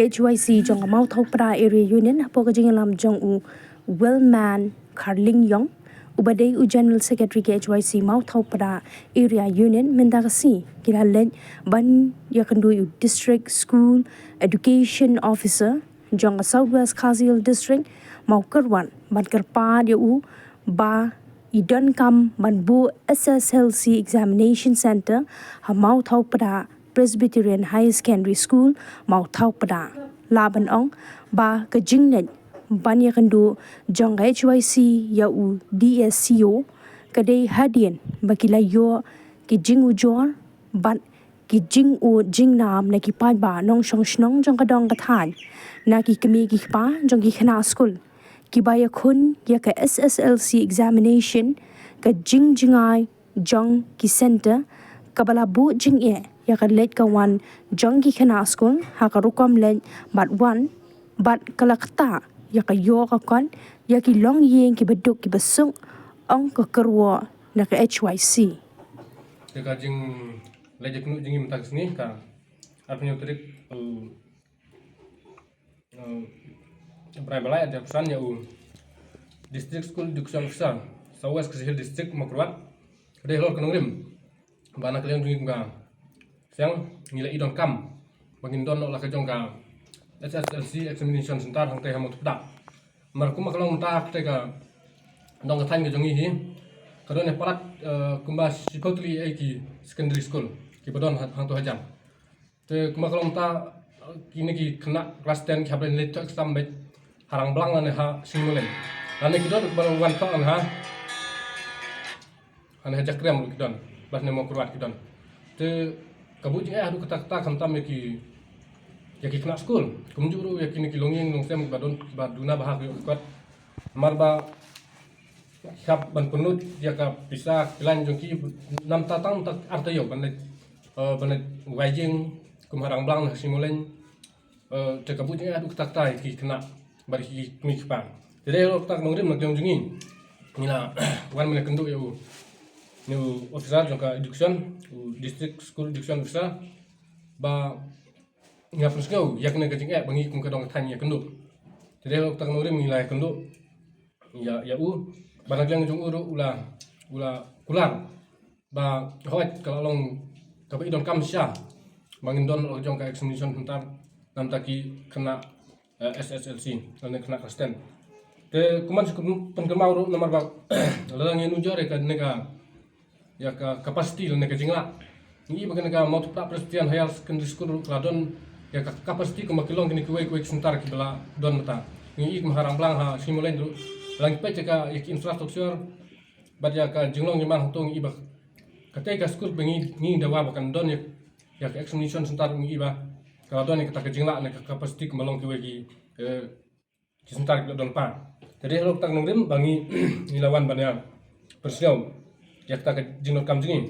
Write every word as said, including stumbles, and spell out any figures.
H Y C jong ka Mawthawpra Area Union hapoh ka jingïalam jong u Wellman Kharlingiong, uba dei u General Secretary ka H Y C Mawthawpra Area Union, mynta ka sngi ki la leit ban ïakynduh ïa u District School Education Officer jong ka South West Khasi Hills District, Mawkyrwat, ban kyrpad ïa u ba i donkam ban buh S S L C Examination Center ha Mawthawpra Presbyterian Higher Secondary School, Mawthawpra. Lah ban ong ba ka jingleit ban ïakynduh jong ka H Y C ïa u D S C O ka dei hadien ba ki la ïoh ki jingujor bad ki jingud jingnam na ki paidbah nongshong shnong jong ka dong ka thaiñ, na ki kmie ki kpa jong ki khynnah skul kiba ïakhun ïa ka S S L C examination, ka jingjngai jong ki center kaba la buh jingeh ïa ka leit ka wan jong ki khynnah skul ha ka rukom leit bad wan, bad ka la ktah ïa ka ïoh ka kot ïa ki longïing kiba duk kiba suk, ong ka kyrwoh na ka H Y C. Te ka jingleit jingkynduh jong ngi mynta ka sngi ka arphew hynñiew tarik, uh, uh, Brai Balai, da pyrshang ïa u District School Education Officer, South West Khasi Hills District, Mawkyrwat. Ka dei halor ka nongrim ba na ka liang jong ngi kum ka seng ngi la i donkam ba ngin don noh la ka jong ka S S L C examination center hangtei ha Mawthawpra. Namar kumba ka long mynta katei ka dong ka thaiñ ka jong ngi hi ka don ïa palat, eh, kumba shiphew tylli ïa ki secondary school kiba don ha-, hangto hajan. Te kumba ka long mynta, eh, kine ki khynnah class ten ki hap ban leit thoh exam beit ha Rangblang lane ha Shilliang. Lane ki don kiba wan thoh lane ha, lane ha Jakrem ruh ki don, bad ne Mawkyrwat ki don. Te ka buh jingeh haduh katta katta khamtam ïa ki, ïa ki khynnah skul, kumjuh ruh ïa kine ki longïing longsem kiba don, kiba duna bha ha ka ïoh ka kot. Namar ba ki hap ban pynlut ïa ka pisa ka line jong ki, namar tang ta arta ïew ban leit, eh, ban leit wai ïing kum ha Rangblang ne ha Shilliang. Eh, te ka buh jingeh haduh katta katta ïa ki khynnah bad ki kmie ki kpa. Te dei halor kata ka nongrim na ka liang jong ngi, ngi la wan ban ïakynduh ïa u, ïa u officer jong ka education, u District School Education Officer, ba ngi la pynsngew ïa kane ka jingeh ba ngi kum ka dong ka thaiñ ngi ïakynduh. Te dei halor kata ka nongrim ngi la ïakynduh ïa, ïa u, bad na ka liang jong u ruh u la, u la kular ba hooid ka la long kaba i donkam shisha ba ngin don la ka jong ka examination center namar ki khynnah, eh, S S L C lane khynnah class ten. Te kumba shu pynkynmaw ruh namar ba lada ngi nujor ïa kane ka, ïa ka capacity lane ka jinglah, ngi i ba kane ka Mawthawpra Presbyterian Higher Secondary School ruh ka la don ïa ka capacity kumba ki long kine kiwei kiwei ki center kiba la don mynta. Ngi i kum ha Rangblang ha Shilliang ruh, lada ngi peit ïa ka, ïa ki infrastructure bad ïa ka jinglong jingman hangto, ngi i ba katei ka skul ba ngi, ngi dawa ba kan don ïa, ïa ka examination center, ngi i ba ka la don ïa kata ka jinglah ne ka capacity kumba long kiwei ki, eh, ki center kiba don pa. Te dei halor kata ka nongrim ba ngi, ngi la wan ban ïa pynsngew ïa kata ka jingdonkam jong ngi.